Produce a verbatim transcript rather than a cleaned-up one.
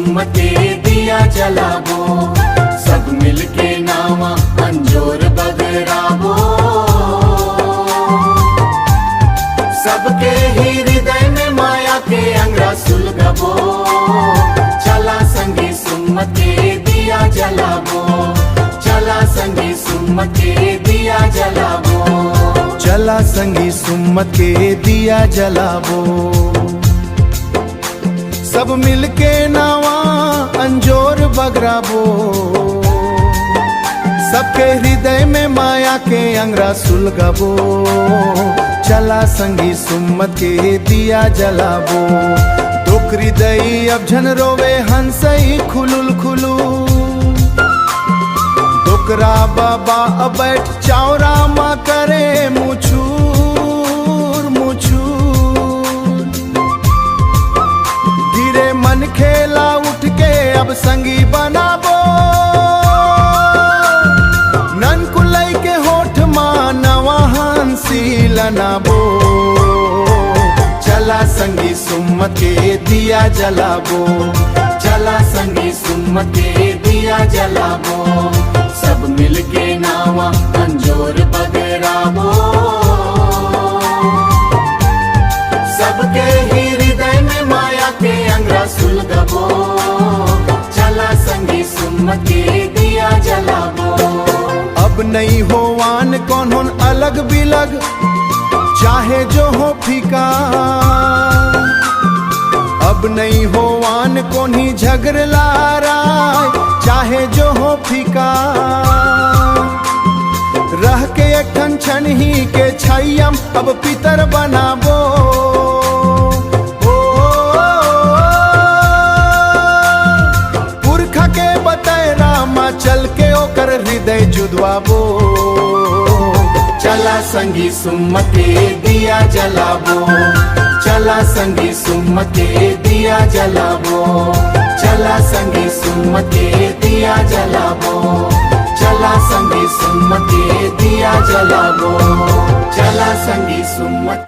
सुम्मत के दिया जलाबो, सब मिलके नावा अंजोर बगराबो। सबके ही हृदय में माया के अंगरा सुलगबो। चला संगी सुम्मत के दिया जलाबो, चला संगी सुम्मत के दिया जलाबो। चला संगी सुम्मत के दिया जलाबो। सब मिलके नावा अंजोर बगराबो, सबके हृदय में माया के अंगरा सुलगबो। चला संगी सुम्मत के दिया जलाबो। डोकरी दई अब झन रोवे, हंसई खुलुल खुलुल। डोकरा बाबा अब बैठ चावरा मा करे मुछुर मुछुर। गिरे मनखे ला उठ के अब संगी बनाबो। ननकुन लइके होठ मा नवा हंसी लनाबो। चला संगी सुम्मत के दिया जलाबो। चला संगी सुम्मत के दिया जलाबो। सब मिलके नावा अंजोर बगराबो। सबके ही हृदय में माया के अंगरा सुलगबो। चला संगी सुम्मत के दिया जलाबो। अब नइ होवन कोनो अलग बिलग, चाहे जो हो फीका। अब नइ होवन कोन्ही झगरलाराय, चाहे जो हो फीका। रह के एक ठन छनही के छइयम अब पितर बनाबो। ओ, पुरखा के बतैरा मा चल के ओकर हृदय जुदवाबो। चला संगी सुम्मत के दिया जलाबो। चला संगी सुम्मत के दिया जलाबो। चला संगी सुम्मत के दिया जलाबो। चला संगी सुम्मत के दिया जलाबो। चला संगी सुम्मत